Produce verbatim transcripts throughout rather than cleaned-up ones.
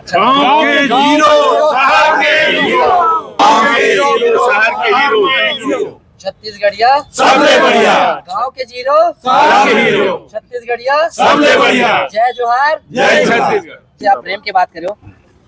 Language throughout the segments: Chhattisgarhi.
गांव के जीरो, शहर के हीरो। गांव के जीरो, शहर के हीरो। छत्तीसगढ़िया सबसे बढ़िया। गांव के जीरो, शहर के हीरो। छत्तीसगढ़िया सबसे बढ़िया। जय जोहार। जय छत्तीसगढ़। जैसे आप प्रेम के बात करो,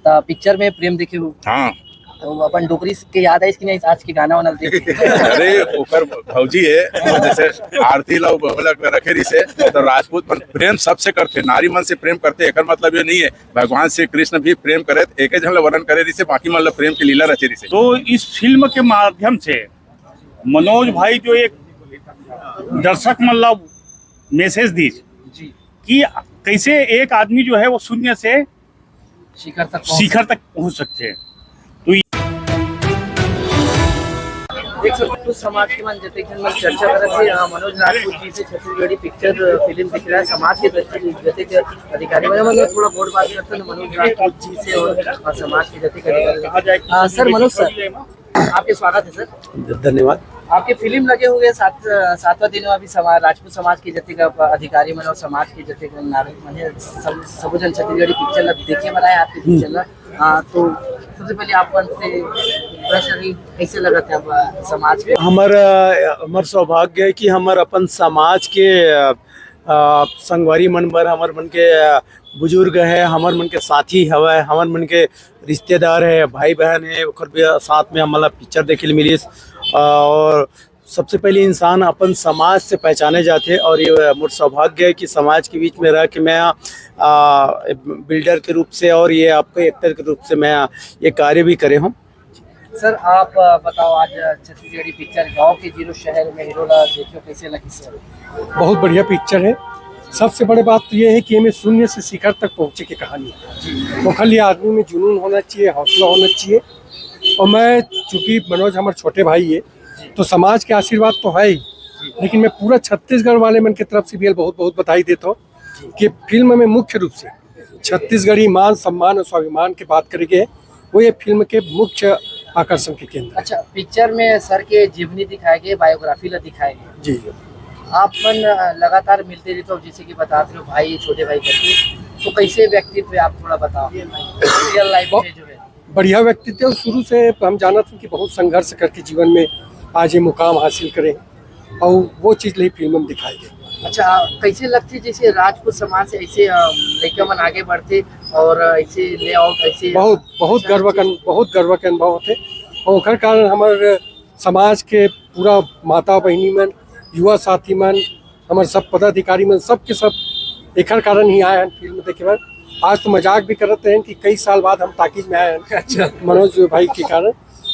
तो पिक्चर में प्रेम देखे हो। हाँ। तो अपन डोकरी के याद आइस कि नहीं, आज के गाना वाना देख के? अरे, ओकर भौजी है, जैसे आरती ला बबला के रखे रहिसे, तो राजपूत मन प्रेम सबसे करथे, नारी मन से प्रेम करथे। एकर मतलब ये नहीं है, भगवान श्री कृष्ण भी प्रेम करे, एक झन ला वरण करे रहिसे, बाकी मन ला प्रेम के लीला रचे रहिसे। तो इस फिल्म के माध्यम से मनोज भाई जो एक दर्शक मन ला मैसेज दीस कि कैसे एक आदमी जो है वो शून्य से शिखर तक पहुंच शिखर तक पहुंच सकते हैं। तो ये देख सकते हो, समाज के मन जतेक झन मन चर्चा करत हे, अ, मनोज राजपूत जी से छत्तीसगढ़ी पिक्चर, अ, फिल्म दिख रहा है, समाज के जतेक, जतेक अधिकारी मन, मतलब, थोड़ा बहुत बात करते हैं मनोज राजपूत जी से और, और समाज के जतेक अधिकारी। अ, सर, मनोज सर, आपके स्वागत है सर। धन्यवाद। आपके फिल्म लगे हुए सात, सातवां दिन में अभी समाज, राजपूत समाज के जतेक अधिकारी मन और समाज के जतेक नागरिक मन हे, सब, सबो झन छत्तीसगढ़ी पिक्चर ला देखे बर आए आपके हम्म। पिक्चर ला। हाँ, तो सबसे पहले आप मन से प्रश्न रही, कैसे लगा था आप समाज के? हमर, अ, हमर सौभाग्य है कि हमर अपन समाज के, अ, अ, संगवारी मन बर, हमर मन के, अ, बुजुर्ग है, हमर मन के साथी हवय, हमर मन के रिश्तेदार है, भाई बहन है, ओकर भी साथ में हमन ला पिक्चर देखे ल मिलिस। अ, और सबसे पहले इंसान अपन समाज से पहचाने जाथे और ये मोर सौभाग्य है कि समाज के बीच में रह के मैं, अ, बिल्डर के रूप से और ये आपके एक्टर के रूप से मैं ये कार्य भी करे हूँ। सर, आप, अ, बताओ, आज छत्तीसगढ़ी पिक्चर गांव के जीरो शहर में हीरो ला देखियो, कैसे लगी सर? बहुत बढ़िया पिक्चर है। सबसे बड़े बात तो ये है कि एमे शून्य से शिखर तक पहुंचे की कहानी है। ओखर लिए आदमी में जुनून होना चाहिए, हौसला होना चाहिए। और मैं, चूंकि मनोज हमारे छोटे भाई है, तो समाज के आशीर्वाद तो है ही, लेकिन मैं पूरा छत्तीसगढ़ वाले मन की तरफ से भी बहुत बहुत बधाई देता हूँ कि फिल्म में मुख्य रूप से छत्तीसगढ़ी मान सम्मान और स्वाभिमान की बात करेंगे, वो ये फिल्म के मुख्य आकर्षण के केंद्र है। अच्छा, पिक्चर में सर के जीवनी दिखाए गए, बायोग्राफी ला दिखाए गए। जी, जी। आप मन, अ, लगातार मिलते रहते हो, जैसे कि बतात रहे हो भाई, छोटे भाई करके, तो कैसे व्यक्तित्व है, आप थोड़ा बताओ। रियल लाइफ बहुत में जो है। बढ़िया व्यक्तित्व, शुरू से हम जानत हन कि बहुत संघर्ष करके जीवन में आज ये मुकाम हासिल करे, और वो चीज ला फिल्म में दिखाई गई। अच्छा, कैसे लगथे जैसे राजपूत समाज से ऐसे, अ, लइका मन आगे बढ़थे और ऐसे लेआउट ऐसे बहुत, बहुत अच्छा, गर्व के, बहुत गर्व के अनुभव होथे। और ओकर कारण हमर समाज के पूरा माता बहिनी मन, युवा साथी मन, हमर सब पदाधिकारी मन, सब के सब एकर कारण ही आए हैं फिल्म देखे बर। आज तो मजाक भी करत हैं कि कई साल बाद हम टाकीज में आए हैं। अच्छा। मनोज भाई के कारण।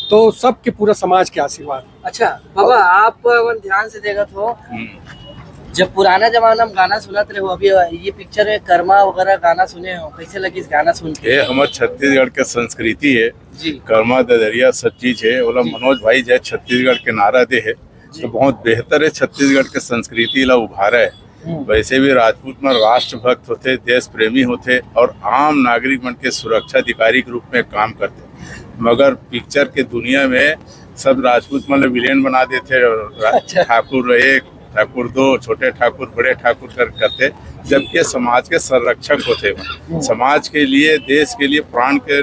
तो सबके पूरा समाज के आशीर्वाद। अच्छा बाबा, आप अपन ध्यान से देखत हो, हम्म। जब पुराना जमाना में गाना सुनत रहे हो, अभी ये पिक्चर में कर्मा वगैरह गाना सुने हो, कैसे लगिस गाना सुन के? ये हमर छत्तीसगढ़ के संस्कृति है। जी। कर्मा ददरिया सब चीज है, ओला जी। मनोज भाई जय छत्तीसगढ़ के नारा दे है, जी। तो बहुत बेहतर है, छत्तीसगढ़ के संस्कृति ला उभारा है। हम्म। वैसे भी राजपूत मन राष्ट्रभक्त होथे, देश प्रेमी होथे और आम नागरिक मन के सुरक्षा अधिकारी के रूप में काम करथे। मगर पिक्चर के दुनिया में सब राजपूत मन ल विलेन बना देथे। रा-, अच्छा। ठाकुर एक, ठाकुर दो, छोटे ठाकुर, बड़े ठाकुर कर करथे, जबकि समाज के संरक्षक होथे। हम्म। समाज के लिए, देश के लिए प्राण के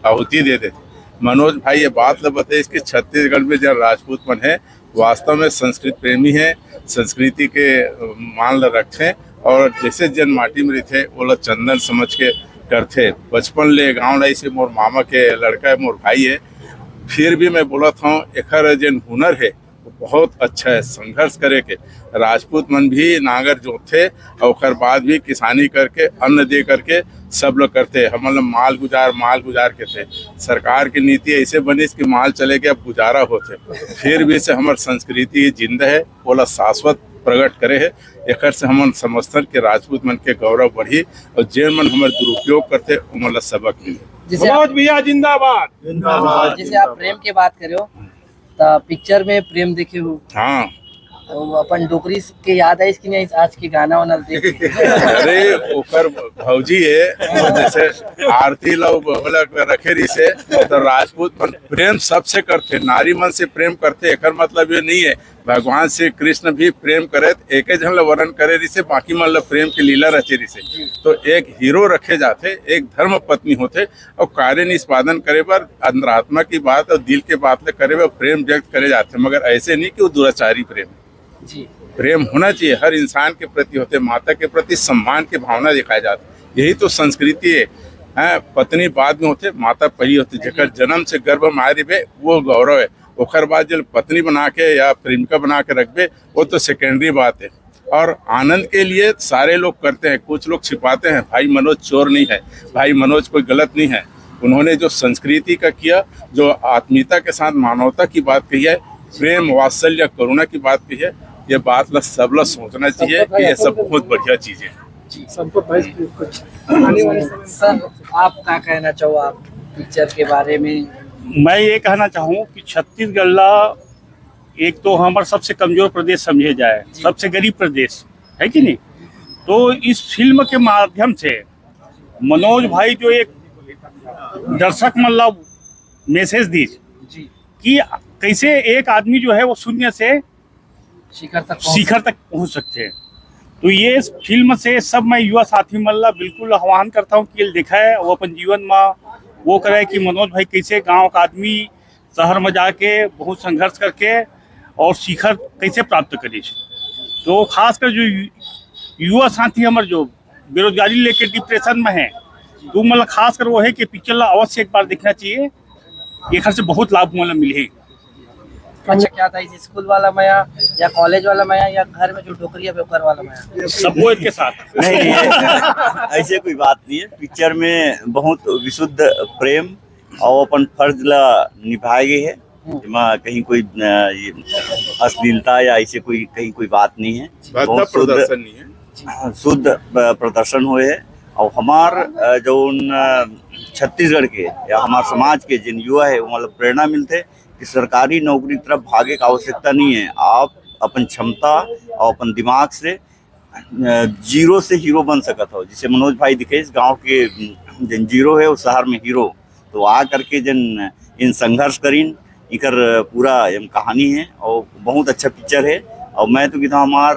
आहुति दे देथे। मनोज भाई ये बात ल बताइस कि छत्तीसगढ़ में जन राजपूत मन है, वास्तव में संस्कृत प्रेमी है, संस्कृति के, अ, मान ल रखथे और जैसे जन माटी में रहिथे, ओला चंदन समझ के करथे। बचपन ले गाँव डाई से मोर मामा के लड़का है, मोर भाई है, फिर भी मैं बोलत हूँ, एकर जेन हुनर है, वो बहुत अच्छा है। संघर्ष करे के, राजपूत मन भी नांगर जोतथे और ओकर बाद भी किसानी करके, अन्न दे करके सब लोग करथे। हमन ल माल गुजार, माल गुजार के थे। सरकार की नीति ऐसे बनिस कि माल चले के अब गुजारा होथे, फिर भी से हमर संस्कृति जिंदा है, ओला शाश्वत प्रकट करे है। एकर से हमन समझथन कि राजपूत मन के गौरव बढ़ी और जेन मन हमर दुरुपयोग करथे, ओमन ला सबक मिले। जैसे आप मनोज भैया जिंदाबाद। जिंदाबाद। जैसे आप प्रेम के बात करे हो, तो पिक्चर में प्रेम देखे हो। हाँ। तो अपन डोकरी के याद आइस कि नहीं, आज के गाना वाना देख के? अरे, ओकर भौजी है, जैसे आरती ला बबला के रखे रहिसे, तो राजपूत मन प्रेम सबसे करथे, नारी मन से प्रेम करथे। एकर मतलब ये नहीं है भगवान श्री कृष्ण भी प्रेम करे त एके झन ल वरण करे रिसे, बाकी मन ल प्रेम के लीला रचे रिसे। तो एक हीरो रखे जाथे, एक धर्म पत्नी होथे, और कार्य निष्पादन करे बर अंतरात्मा की बात और दिल के बात ल करे बर प्रेम व्यक्त करे जाथे, मगर ऐसे नहीं कि वो दुराचारी प्रेम। जी। प्रेम होना चाहिए, हर इंसान के प्रति होथे, माता के प्रति सम्मान की भावना दिखाई जाथे। यही तो संस्कृति है। हैं, पत्नी बाद में होथे, माता पहली होथे। जेकर जन्म से गर्भ में आए रहिबे, वो गौरव है। ओकर बाद जब पत्नी बना के या प्रेमिका बना के रखबे, वो तो सेकेंडरी बात है। और आनंद के लिए सारे लोग करते हैं, कुछ लोग छिपाते हैं। भाई मनोज चोर नहीं है, भाई मनोज कोई गलत नहीं है। उन्होंने जो संस्कृति का किया, जो आत्मीयता के साथ मानवता की बात कही है, प्रेम, वात्सल्य, करुणा की बात कही है, ये बात ला सब ला सोचना चाहिए कि ये सब बहुत बढ़िया चीजें हैं। संपत भाई, कुछ आने वाले समय में सर, आप का कहना चाहो आप पिक्चर के बारे में? मैं ये कहना चाहूँ कि छत्तीसगढ़ ला एक तो हमारा सबसे कमजोर प्रदेश समझे जाए, सबसे गरीब प्रदेश है कि नहीं? तो इस फिल्म के माध्यम से मनोज भाई जो एक दर्शक मन ला मैसेज दीस जी। कि कैसे एक आदमी जो है वो शून्य से शिखर तक पहुंच शिखर तक पहुंच सकते हैं। तो ये फिल्म से सब मैं युवा साथी मन ला बिल्कुल आह्वान करता हूँ कि ये दिखाए, वो अपन जीवन में वो करे कि मनोज भाई कैसे गांव का आदमी शहर में जाके बहुत संघर्ष करके और शिखर कैसे प्राप्त करे। तो खासकर जो यु- युवा साथी हमारे जो बेरोजगारी लेके डिप्रेशन में है, तो मतलब खासकर वो है कि पिक्चर ला अवश्य एक बार देखना चाहिए। एखर से बहुत लाभ मतलब मिले। अच्छा, क्या था इस स्कूल वाला मया या कॉलेज वाला मया या घर में जो डोकरी है ओकर वाला मया? सबको एक के साथ। नहीं, नहीं, ऐसे कोई बात नहीं है। पिक्चर में बहुत विशुद्ध प्रेम और अपन फर्ज ला निभाए गए है, जेमा कहीं कोई अ, ये अश्लीलता या ऐसे कोई कहीं कोई बात नहीं है। भद्दा बहुत शुद्ध प्रदर्शन नहीं है। शुद्ध प- प्रदर्शन हुए है। और हमार अ, जो उन अ, छत्तीसगढ़ के या हमार समाज के जिन युवा है, वो मतलब प्रेरणा मिलते कि सरकारी नौकरी तरफ भागे का आवश्यकता नहीं है। आप अपन क्षमता और अपन दिमाग से अ, जीरो से हीरो बन सकत हो। जैसे मनोज भाई दिखेश गांव के जिन जीरो है, वो शहर में हीरो। तो आ करके जिन इन संघर्ष करीन, इकर पूरा एम कहानी है और बहुत अच्छा पिक्चर है। और मैं तो कहता हूँ हमार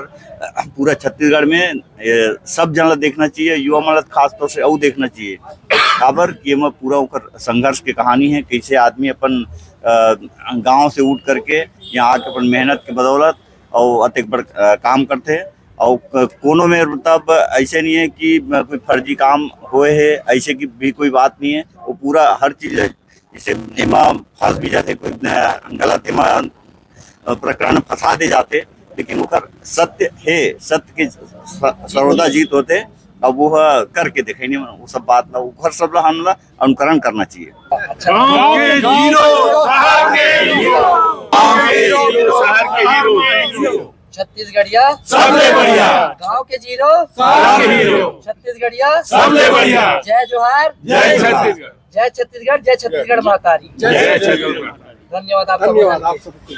पूरा छत्तीसगढ़ में ये सब जन ला देखना चाहिए, युवा मन ला खास तौर से अउ देखना चाहिए। काबर कि एमा पूरा ओकर संघर्ष के कहानी है, कैसे आदमी अपन अ, गांव से उठ करके यहाँ आके अपन मेहनत के बदौलत और अतेक बड़ अ, काम करते हैं। और क- कोनो में मतलब ऐसे नहीं है कि अ, कोई फर्जी काम होए है, ऐसे की भी कोई बात नहीं है। वो पूरा हर चीज है, जैसे एमा फंस भी जाते कोई अ, गलत एमा अ, प्रकरण फंसा दे जाते, लेकिन ओकर सत्य है, सत्य के स- सर्वदा जीत होते। अब वो करके देखे नहीं, वो सब बात ना, ओकर सब ला हम ला अनुकरण करना चाहिए। अच्छा, गांव के जीरो, शहर के हीरो। गांव के जीरो, शहर के हीरो। छत्तीसगढ़िया सबसे बढ़िया। गांव के जीरो, शहर के हीरो। छत्तीसगढ़िया सबसे बढ़िया। जय जोहार, जय छत्तीसगढ़। जय छत्तीसगढ़, जय छत्तीसगढ़ महतारी। जय छत्तीसगढ़। धन्यवाद आप धन्यवाद सबको। आप सबको।